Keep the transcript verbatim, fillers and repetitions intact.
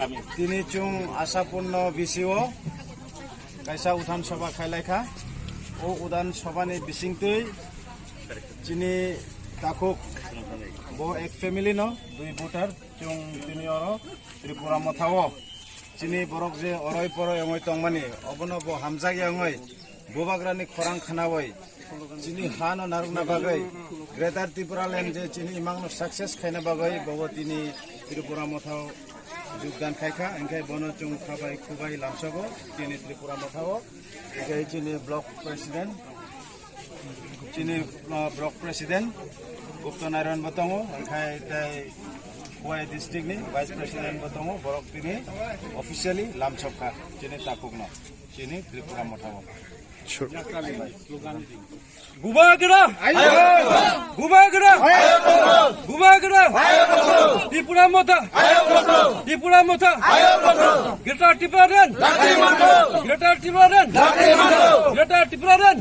Tini chwng Ashapurno B C o kaisa udhan sabha khailaikha. O udhan sabhani bisingtwi chini takhuk bo ek family no dui voter chwng tini oro Tripura Motha o chini borok je oroi poroi wngwi tongmani obono bo hamjakya wngwi Bubagrani khorang khnawi chini hano narwkna bagwi Greater Tipraland je chini imangno success khaina bagwi bobo tini Tripura Mothao jogdan khaikha, hingkhe bono chwng khabai khubai lamsogo chini Tripura Mothao, hingkhe chini block president, chini, uh, block president Gupta Narayan bo tongo, hingkhe tei Khowai district ni vice president bo tongo, borok tini officially lamsokha chini takhukno. Chini Tripura Mothao. Bubagra! Bubagra! Bubagra! Tripura Motha! Tripura Motha! Greater Tipraland! Greater Tipraland! Greater Tipraland!